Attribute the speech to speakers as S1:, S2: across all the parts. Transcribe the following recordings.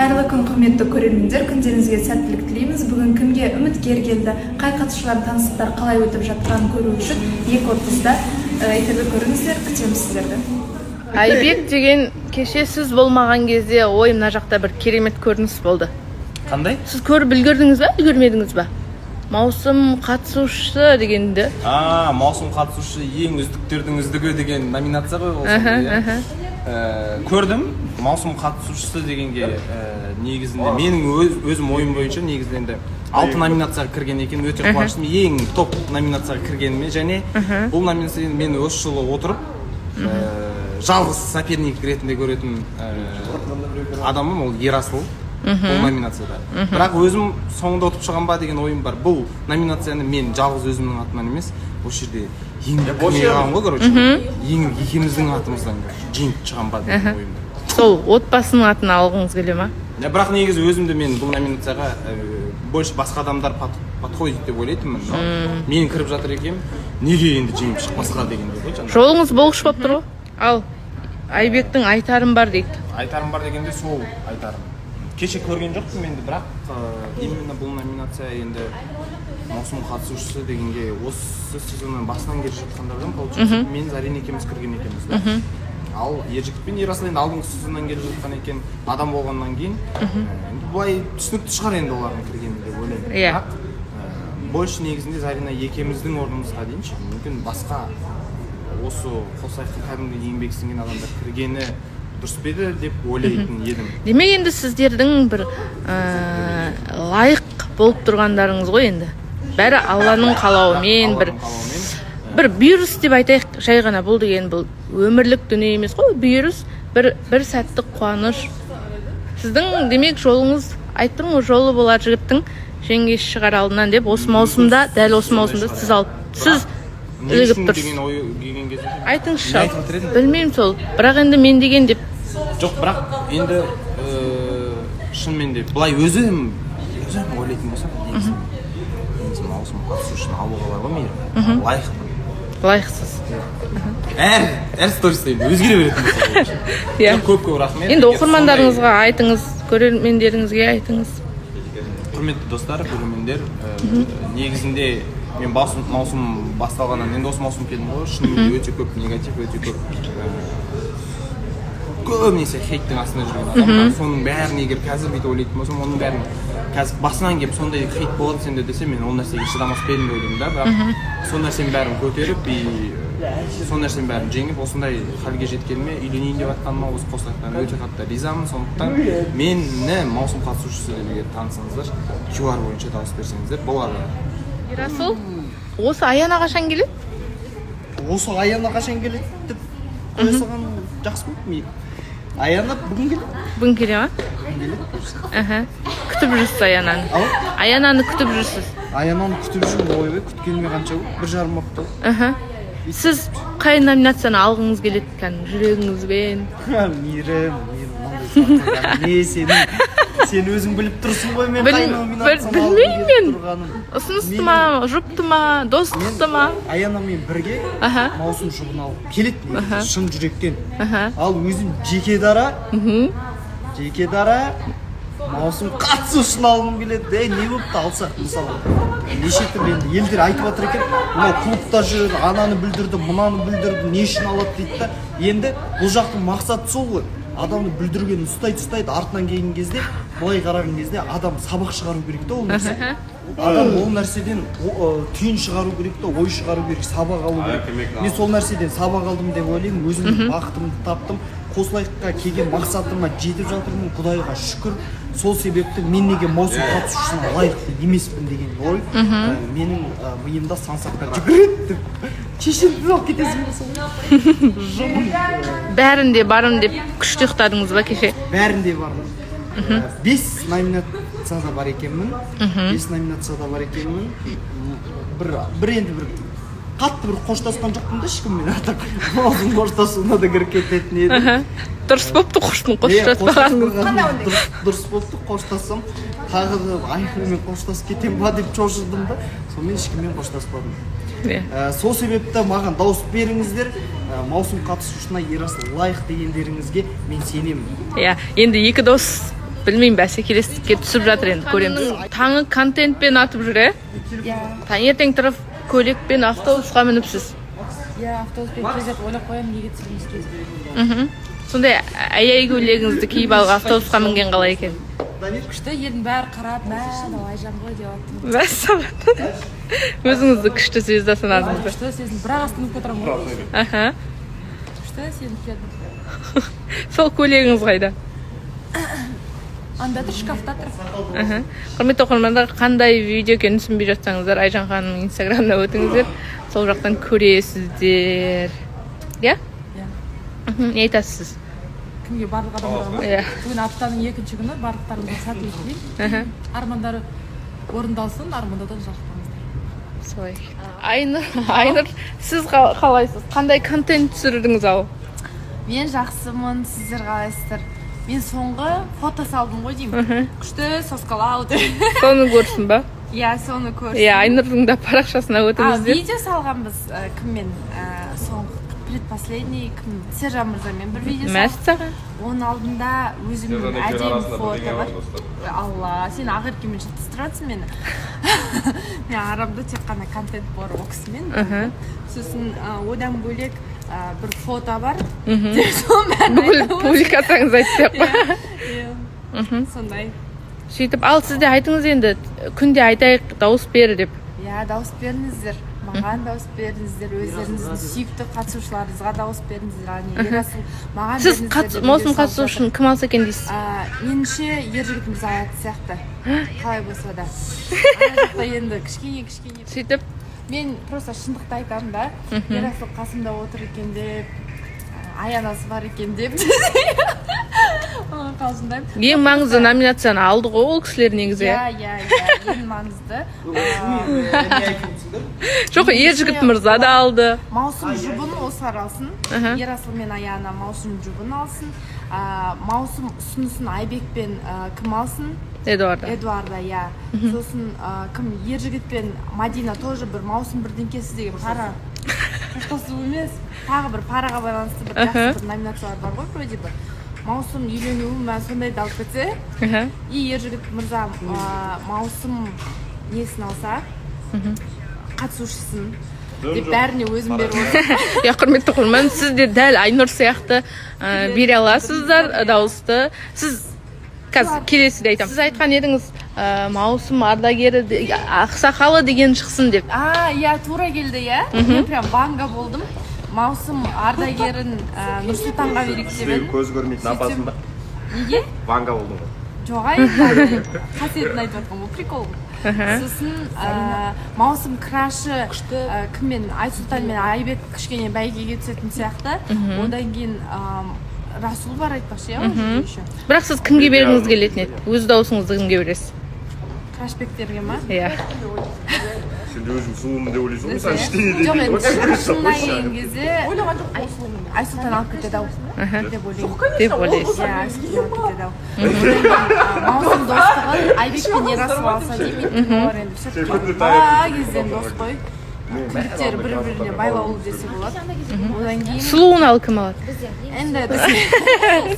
S1: Қайырлы күн, құрметті көрермендер! Күндеріңізге сәттілік тілейміз. Бүгін кімге үміткер келді, қай қатысушылардың таныстықтары қалай өтіп жатқанын көру үшін 2:30-да эфирді көріңіздер, күтеміз сіздерді.
S2: Айбек деген, кеше сіз болмаған кезде, ой, мына жақта бір керемет көрініс болды.
S3: Қандай?
S2: Сіз көріп үлгердіңіз ба, үлгермедіңіз ба, маусым қатысушысы дегенді?
S3: А, маусым қатысушы, ең үздіктердің үздігі деген номинация ғой ол сонда, иә?
S2: Іхі.
S3: Көрдім. Маусым қатысушысы дегенге негізінде менің өзім ойым бойынша, негізінде енді алты номинацияға кірген екен, өте қуаныштымын ең топ номинацияға кіргеніме. Және бұл номинация енді мен осы жылы отырып жалғыз соперник ретінде көретін адамым ол Ерасыл бұл номинацияда. Бірақ өзім соңында ұтып шығамын ба деген ойым бар. Бұл номинацияны мен жалғыз өзімнің атымнан емес, осы жерде Еңбек кірмей қалған ғой, короче, Еңбек екеуміздің атымыздан, короче, жеңіп шығамын ба деген ойым бар.
S2: Сол отбасының атын алғыңыз келе ма?
S3: Я, бірақ негізі өзімді мен бұл номинацияға больше басқа адамдар подходит деп ойлайтынмын, но мен кіріп жатыр екенмін, неге енді жеңіп шықпасқа дегендей ғой жаңағы.
S2: Жолыңыз болғыш болып тұр ғой. Ал Айбектің айтарым бар дейді.
S3: Айтарым бар дегенде, сол айтарым, кеше көрген жоқпын енді, бірақ именно бұл номинация енді маусым қатысушысы дегенге осы сезонның басынан келе жатқандардан, получается, мен, Зарина екеуміз кірген екенбіз да. Ал Ержігіт пен Ерасыл енді алдыңғы сезоннан келе жатқан екен. Адам болғаннан кейін енді былай түсінікті шығар енді олардың кіргені деп ойлаймын. Бірақ больше негізінде Зарина екеуміздің орнымызға дейінші, мүмкін басқа осы Қосаяққа кәдімгі еңбек сіңген адамдар кіргені дұрыс па еді деп ойлайтын едім.
S2: Демек, енді сіздердің бір лайық болып тұрғандарыңыз ғой. Енді бәрі Алланың қалауымен, бір
S3: Алланың қалауымен.
S2: бір бұйырыс деп айтайық жай ғана. Бұл деген бұл өмірлік дүние емес қой, бұйырыс, бір сәттік қуаныш сіздің. Демек, жолыңыз, айттым ғой, жолы болар жігіттің жеңгесі шығар алдынан деп. Осы маусымда, дәл осы маусымда сіз алып, сіз
S3: Не
S2: ілігіп
S3: үшін
S2: тұрсыз.
S3: деген ой келген кезде
S2: Айтыңызшы.
S3: Не айтып отыр едің?
S2: Білмеймін сол, бірақ енді мен деген деп.
S3: Жоқ, бірақ енді шынымен де былай өзім ойлайтын болсам, негізі маусым қатысушыны алуға бар ғой, Мейірім, лайықпын.
S2: Лайықсыз.
S3: Әр сториста енді өзгере беретін болса.
S2: Иә.
S3: Көп көп рахмет.
S2: Енді
S3: Егер
S2: оқырмандарыңызға айтыңыз, көрермендеріңізге айтыңыз.
S3: Құрметті достар, көрермендер, негізінде мен маусым басталғаннан, енді осы маусым келдім ғой, шынымен де өте көп негатив, өте көп көбінесе хейттің астында жүрген адаммын. Соның бәрін егер қазір бүйтіп ойлайтын болсам, оның бәрін қазір басынан келіп, сондай хейт болады сенде десе, мен ол нәрсеге шыдамас па едім деп ойлаймын да. Бірақ сол нәрсенің бәрін көтеріп и сол нәрсенің бәрін жеңіп, осындай халге жеткеніме, үйленейін деп жатқаныма осы Қосаяқтан өте қатты ризамын. Сондықтан мені маусым қатысушысы деп егер танысаңыздар, QR бойынша дауыс берсеңіздер болады.
S2: Ерасыл, осы Аяна қашан келеді?
S4: Осы Аяна қашан келеді деп қоя салған жақсы болды. Мен Аяна бүгін келеді.
S2: Бүгін келе ма?
S4: Бүгін келеді, бұйырса.
S2: Іхі, күтіп жүрсіз Аянаны?
S4: Ау?
S2: Аянаны күтіп жүрсіз.
S4: Аянаны күтіп жүрмін. Ойбай, күткеніме қанша болды, 1,5 апта болды.
S2: Іхі, сіз қай номинацияны алғыңыз келеді кәдімгі жүрегіңізбен?
S4: Мейірім, Мейірім, мынандай сұрақ қойған не сенің? Сен өзің біліп тұрсың ғой мен қай номинацияны алғым
S2: Білмеймін
S4: келіп
S2: мен.
S4: тұрғанын.
S2: Ұсынысты ма, жұпты ма, достықты ма?
S4: Аянамен бірге маусым жұбын алғым келеді негізі, шын жүректен. Ал өзім жеке дара маусым қатысушыны алғым келеді. Ей, не болыпты алсақ? Мысалы, неше түрлі енді елдер айтып жатыр екен, мынау клубта жүр, ананы бүлдірді, мынаны бүлдірді, не үшін алады дейді да. Енді бұл жақтың мақсаты сол ғой, адамды бүлдіргенін ұстайды, ұстайды, артынан келген кезде, былай қараған кезде адам сабақ шығару керек та. Ол нәрсе, адам ол нәрседен түйін шығару керек та, ой шығару керек, сабақ алу керек. Мен сол нәрседен сабақ алдым деп ойлаймын. Өзімнің бақытымды таптым, Қосылайыққа келген мақсатыма жетіп жатырмын, құдайға шүкір. Сол себепті мен неге маусым қатысушысына лайықты емеспін деген ой менің миымда сан саққа жүгіреді деп шешіліп алып кетесің ба сол жымын.
S2: Бәрінде барым деп күшті ұйықтадыңыз ба кеше?
S4: Бәрінде бармын. Бес номинацияда бар екенмін, бес номинацияда бар екенмін. Бір енді бір қатты бір қоштасқан жоқпын да ешкіммен, а так маусым қоштасуына да кіріп кететін едім.
S2: Дұрыс болыпты
S4: Иә,
S2: қоштаспағаныңыз.
S4: қоштаспағаным дұрыс болыпты. Қоштассам, тағы да Аянамен қоштасып кетемін ба деп шошыдым да, сонымен ешкіммен қоштаспадым. Сол себепті маған дауыс беріңіздер. Маусым қатысушысына Ерасыл лайық дегендеріңізге мен сенемін.
S2: Иә, енді екі дос. Білмеймін, бәсекелестікке түсіп жатыр, енді көреміз. Таңы контентпен атып жүр, иә?
S1: Иә.
S2: Таңертең тұрып, көйлекпен автобусқа мініпсіз.
S5: Иә, автобуспен келе жатып ойлап қоямын, неге түсірмеске.
S2: Сондай аяй көйлегіңізді киіп алып, автобусқа мінген қалай екен?
S5: Күшті, елдің бәрі қарап, мә, мынау Айжан ғой деп жатты.
S2: Мәссаған, өзіңізді күшті звезда санадыңыз ба?
S5: Күшті сезініп, бірақ остановка тұрамын ғой. Күшті сезініп келдім.
S2: Сол көйлегіңіз қайда?
S5: Анда тұр, шкафта тұр.
S2: Құрметті оқырмандар, қандай видео екенін түсінбей жатсаңыздар, Айжан ханымның инстаграмына өтіңіздер, сол жақтан көресіздер, иә?
S5: Иә.
S2: Не айтасыз сіз?
S5: Кімге, барлық адамдарға ма?
S2: Иә.
S5: Бүгін аптаның екінші күні, барлықтарыңызға сәттілік тілеймін. Армандары орындалсын, армандаудан жалықпаңыздар.
S2: Солай. Айнұр, Айнұр, сіз қалайсыз? Қандай контент түсірдіңіз ал?
S6: Мен жақсымын, сіздер қалайсыздар? Мен соңғы фото салдым ғой деймін, күшті соскалау деп.
S2: Соны көрсін ба?
S6: Иә, соны көрсін.
S2: Иә, Айнұрдың да парақшасына өтіңіздер.
S6: Видео салғанбыз, кіммен, соңғы, предпоследний, кім, Сержан мырзамен бір видео салдық.
S2: Мәссаған.
S6: Оның алдында өзімнің әдемі фото бар. Алла, сен Ақеркемен шатастырып жатрсың мені. Мен арамда тек қана контент бар ол кісімен. Сосын одан бөлек бір фото бар деп, соның бәрін
S2: Бүкіл
S6: айтамын.
S2: публикацияңызды айтып па?
S6: Иә, сондай.
S2: Сөйтіп, ал сіз де айтыңыз енді, күнде айтайық, дауыс бер деп.
S6: Иә, дауыс беріңіздер, маған дауыс беріңіздер, өздеріңіздің сүйікті қатысушыларыңызға дауыс беріңіздер. Яғни Ерасыл, маған
S2: Сіз
S6: беріңіздер деп
S2: маусым
S6: видео салып
S2: қатысу үшін кім алса екен дейсіз?
S6: жатыр. Меніңше, Ержігіт мырза алатын сияқты, қалай болса да. Ана жақта енді кішкене кішкене
S2: Сөйтіп.
S6: Мен просто шындықты айтамын да. Ерасыл қасымда отыр екен деп, аянасы бар екен деп оған қалжыңдаймын.
S2: Ең маңызды номинацияны алды ғой ол кісілер негізі, иә?
S6: Иә, ең маңызды
S2: Жоқ, Ержігіт мырза да алды.
S6: Маусым жұбын осылар алсын. Ерасыл мен Аяна маусым жұбын алсын. Маусым ұсынысын Айбек пен кім алсын?
S2: Эдуарда.
S6: Эдуарда, иә. Сосын кім, Ержігіт пен Мадина тоже бір маусым бірдеңкесі деген пара, қоштасу емес, тағы бір параға байланысты бір жақсы бір номинациялар бар ғой, вроде бы маусым үйленуі ма, сондайды алып кетсе. И Ержігіт мырза маусым несін алса, қатысушысын деп, бәріне өзім беріп отырмын.
S2: Иә, құрметті оқырман, сіз де дәл Айнұр сияқты бере аласыздар дауысты. Сіз қазір келесіде айтамын. Сіз айтқан едіңіз, маусым ардагері ақсақалы деген шықсын деп.
S6: А, иә, тура келді, иә. Мен прям ванга болдым. Маусым ардагерін Нұрсұлтанға берейік деп едім.
S7: Көз көрмейтін апасың ба?
S6: Неге?
S7: Ванга болдың ғой.
S6: Жоқ, ай, енді қасиетін айтып жатқан ғой, прикол. Сосын маусым крашы кіммен, Айсұлтан мен Айбек кішкене бәйгеге түсетін сияқты. Одан кейін Расул бар айтпақшы, иә, ол жерде еще.
S2: Бірақ сіз кімге бергіңіз келетін еді? Өз дауысыңызды кімге бересіз?
S6: Крашбектерге ма?
S2: Иә.
S7: Сен де өзің сұлумын деп ойлайсың ғой, сен ештеңе
S6: Жоқ,
S7: демейді
S6: енді
S7: ғой.
S6: шынына келген кезде Айсұлтан алып кетеді ау деп ойлаймын.
S2: Деп ойлайсыз.
S6: Иә, Айсұлтан алып кетеді ау. Одан кейін, маусым достығын Айбек пен Ерасыл алса деймін, өйткені олар енді все таки бала кезден дос қой, кіндіктері бір біріне байлаулы десе болады. Одан кейін
S2: Сұлуын ал кім алады?
S6: Енді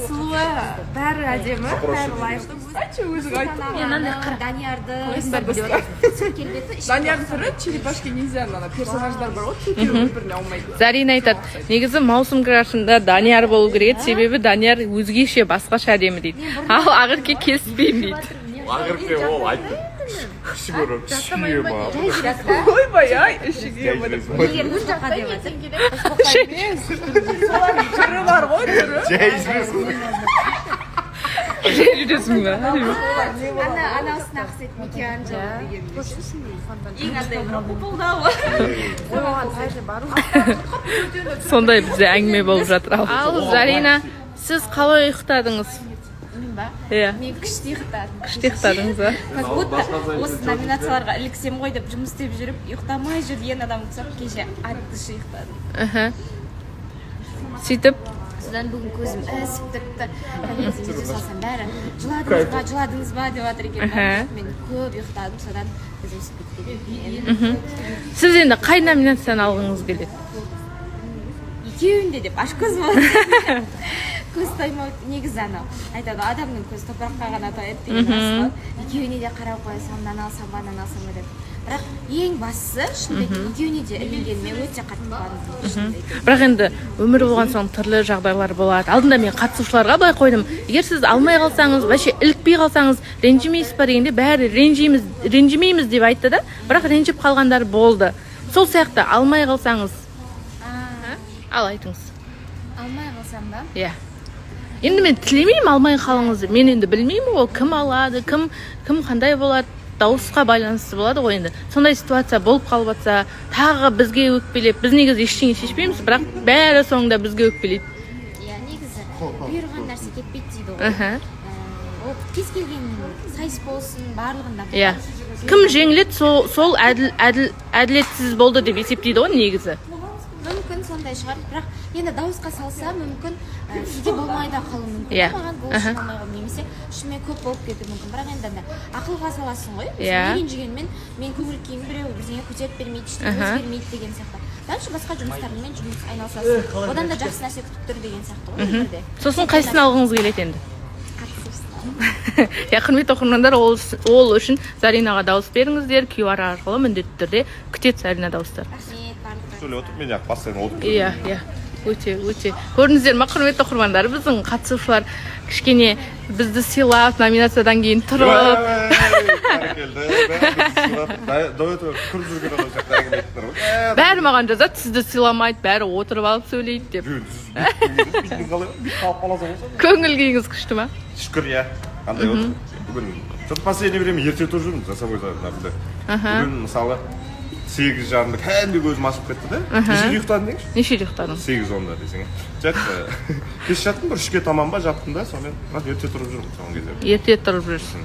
S6: сұлуы бәрі әдемі, бәрі лайықты.
S8: Өзің айттың.
S9: Мен андай Даниярды.
S8: Даниярдың түрі черепашки ниндзя, ана персонаждар бар ғой, төртеуі бір біріне аумайды.
S2: Зарина айтады, негізі маусым крашында Данияр болу керек еді, себебі Данияр өзгеше, басқаша әдемі дейді. Ал Ақерке келіспеймін дейді.
S7: Ақерке ол айтты, күші көріп сүйе ма?
S8: Ойбай ай, ішіге солардың түрі бар ғой, түрі.
S7: Жай жүресің.
S2: Жай жүресің ба?
S9: Ана анасына ұқсайды, Микеланджело деген ең андай бір құпылдау.
S2: Сондай бізде әңгіме болып жатыр. Ал Зарина, сіз қалай ұйықтадыңыз?
S9: Мен ба?
S2: Иә.
S9: Мен күшті ұйықтадым.
S2: Күшті ұйықтадыңыз ба?
S9: Как будто осы номинацияларға іліксем ғой деп жұмыс істеп жүріп, ұйықтамай жүрген адам ұқсап, кеше от души ұйықтадым.
S2: Сөйтіп.
S9: Содан бүгін көзім ісіп тұрыпты. Таңертең видео салсам, бәрі «жыладыңыз ба, жыладыңыз ба» деп жатыр екен. Мен көп ұйықтадым, содан көзім ісіп кеткен екен.
S2: Сіз енді қай номинацияны алғыңыз келеді?
S9: Екеуін де деп, ашкөз болды. Көз таймау негізі, анау айтады ғой, адамның көзі топыраққа ғана таяды деген рас қой. Екеуіне де қарап қоясың, мынаны алсам ба, мынаны алсам ба деп. Бірақ ең бастысы, шынымды айтайын, екеуіне де ілінгеніме өте қатты қуандым, шынымды айтайын.
S2: Бірақ енді өмір болған соң түрлі жағдайлар болады. Алдында мен қатысушыларға былай қойдым: егер сіз алмай қалсаңыз, вообще ілікпей қалсаңыз, ренжімейсіз ба дегенде, бәрі ренжиміз, ренжімейміз деп айтты да, бірақ ренжіп қалғандар болды. Сол сияқты алмай қалсаңыз, ал айтыңыз.
S9: Алмай қалсам ба?
S2: Иә, енді мен тілемеймін алмай қалыңыз деп. Мен енді білмеймін ғой, кім алады, кім кім қандай болады, дауысқа байланысты болады ғой. Енді сондай ситуация болып қалып жатса, тағы бізге өкпелеп, біз негізі ештеңе шешпейміз, бірақ бәрі соңында бізге өкпелейді.
S9: Иә, негізі бұйырған нәрсе кетпейді дейді ғой. Ол кез келген сайыс болсын, барлығында болады.
S2: Кім жеңіледі, сол әділ әділ әділетсіз болды деп есептейді ғой негізі.
S9: Мүмкін, сондай шығар, бірақ енді дауысқа салса, мүмкін, кейде болмай да қалуы мүмкін. Маған голос жиналмай қалуы немесе шынымен көп болып кетуі мүмкін. Бірақ енді андай ақылға саласың ғой. Мысалы, ренжігенмен мен көңіл күйім біреу бірдеңе көтеріп бермейді, ештеңе өзгермейді деген сияқты. Дальше басқа жұмыстарыңмен жұмыс айналысасың, одан да жақсы нәрсе күтіп тұр деген сияқты ғой өмірде.
S2: Сосын қайсысын алғыңыз келеді енді?
S9: Қатысушысы.
S2: Иә, құрметті оқырмандар, ол үшін Заринаға дауыс беріңіздер. QR арқылы міндетті түрде күтеді Зарина дауыстар.
S9: Рахмет барлықтарыңызға.
S7: Сөйлеп отырып, мен постоянно отырып.
S2: Иә, өте көрдіңіздер ма, құрметті оқырмандар, біздің қатысушылар кішкене бізді сыйлап, номинациядан кейін тұрып.
S7: Бәрекелді, бәрі бізді сыйлап, до этого күліп жүрген адам сияқты әңгіме айттыңдар ғой.
S2: Бәрі маған жазады, сізді сыйламайды, бәрі отырып алып сөйлейді деп.
S7: Бүйтіп қалай, бүйтіп қалып қаласың ғой сен.
S2: Көңіл күйіңіз күшті ма?
S7: Шүкір, иә. Қандай отыр бүгін? Что-то последнее время ерте тұрып жүрмін, за собой наблюдаю. Бүгін, мысалы, 8:30-да кәдімгідей көзім ашылып кетті да. Нешеде ұйықтадың деңізші?
S2: Нешеде ұйықтадың?
S7: 8:10-да десең, иә. Жоқ, кеш жаттым, бір 3-ке таман ба жаттым да, сонымен, бірақ ерте тұрып жүрмін соңғы кездері.
S2: Ерте тұрып жүрсің.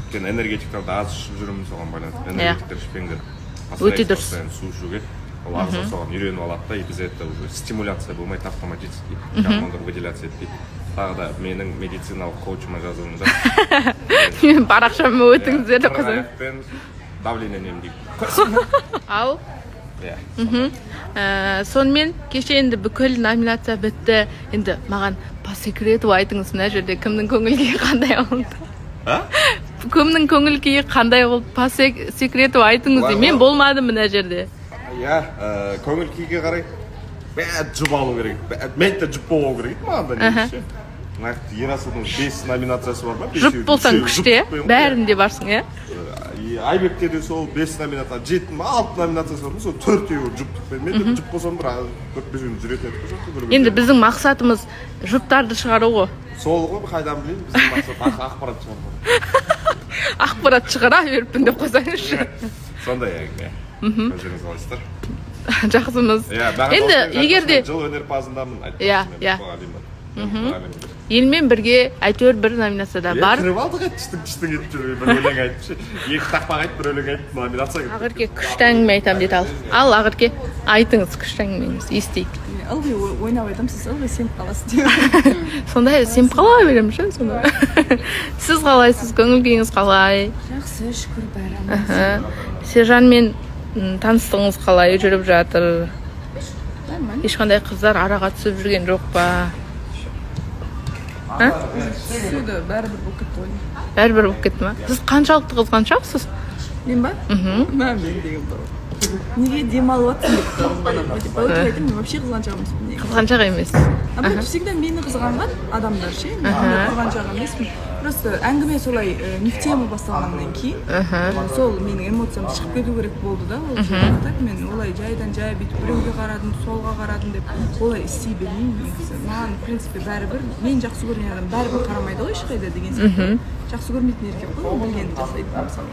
S7: Өйткені энергетиктерді аз ішіп жүрмін, соған байланысты. Энергетиктер ішпеңдер.
S2: Өте дұрыс.
S7: Постоянно су ішуге. Ол ағза соған үйреніп алады да, и без этого уже стимуляция болмайды, автоматически гормондар выделяться етпейді. Тағы да менің медициналық коучыма жазылыңдар.
S2: Менің парақшама өтіңіздер деп қойсаң.
S7: Аяқпен давление емдейді.
S2: Ал
S7: Иә.
S2: Сонымен кеше енді бүкіл номинация бітті. Енді маған по секрету айтыңыз, мына жерде кімнің көңіл күйі қандай болды?
S7: А?
S2: Кімнің көңіл күйі қандай болды, по секрету айтыңыз
S7: Былай
S2: деймін. Мен
S7: ғой.
S2: болмадым мына жерде.
S7: Иә, көңіл күйге қарай бәрі жұп алу керек. Мен де жұп болу керек еді маған да негізі ше. Нақты Ерасылдың бес номинациясы бар ма?
S2: Жұп
S7: Бесеу,
S2: болсаң
S7: үшеуі
S2: күшті, иә,
S7: жұп қойған.
S2: бәрінде барсың, иә.
S7: И Айбекте де сол бес номинация, жеті ма, алты номинациясы бар ма, сол төртеуі жұптық. Мен де жұп болсам, бір 4-5 күн жүретін едік қой сол бір
S2: Енді
S7: күнде.
S2: біздің мақсатымыз жұптарды шығару ғой.
S7: Сол ғой, қайдан білейін, біздің мақсат ақпарат шығару.
S2: Ақпарат шығара беріппін деп қойсаңызшы.
S7: Сондай әңгіме. Өздеріңіз қалайсыздар?
S2: Жақсымыз.
S7: Иә, маған
S2: Енді
S7: дауыс беріңіз,
S2: егер де
S7: жыл өнерпазындамын айтпақшы, мен мұғаліммін. Мен мұғаліммін.
S2: Елмен бірге әйтеуір бір номинацияда
S7: Иә,
S2: бар.
S7: кіріп алдық, тіштің тіштің етіп жүріп, бір өлең айтып ше, екі тақпақ айтып, бір өлең айтып, номинация кіріп.
S2: Ақерке күшті әңгіме айтамын дейді. Ал, Ақерке, айтыңыз күшті әңгімеңізді, естейік.
S8: Мен ылғи ойнап айтамын, сіз ылғи сеніп қаласыз деп.
S2: Сондай сеніп қала беремін ше сонда. Сіз қалайсыз, көңіл күйіңіз қалай?
S8: Жақсы, шүкір, бәрі аман.
S2: Сержанмен таныстығыңыз қалай жүріп жатыр?
S8: Нормально.
S2: Ешқандай қыздар араға түсіп жүрген жоқ па?
S8: Түсуді бәрібір болып кетті ғой.
S2: Бәрібір болып кетті ма? Сіз қаншалықты қызғаншақсыз?
S8: Мен ба? Мә, мен деген бар ғой. Неге демалып жатсың деп қызғанамын. Типа, өтірік айтамын, мен вообще қызғаншақ емеспін негізі.
S2: Қызғаншақ емес.
S8: Наоборот, всегда мені қызғанған адамдар ше, мен ондай қызғаншақ емеспін. Просто әңгіме солай не в тему басталғаннан кейін сол менің эмоциям шығып кету керек болды да ол жерде. Так мен олай жайдан жай бүйтіп біреуге қарадым, солға қарадым деп олай істей бермеймін негізі. Маған, в принципе, бәрібір, мен жақсы көрген адам бәрібір қарамайды ғой ешқайда деген сияқты. Жақсы көрмейтін еркек қой, ол білгенін жасайды мысалы.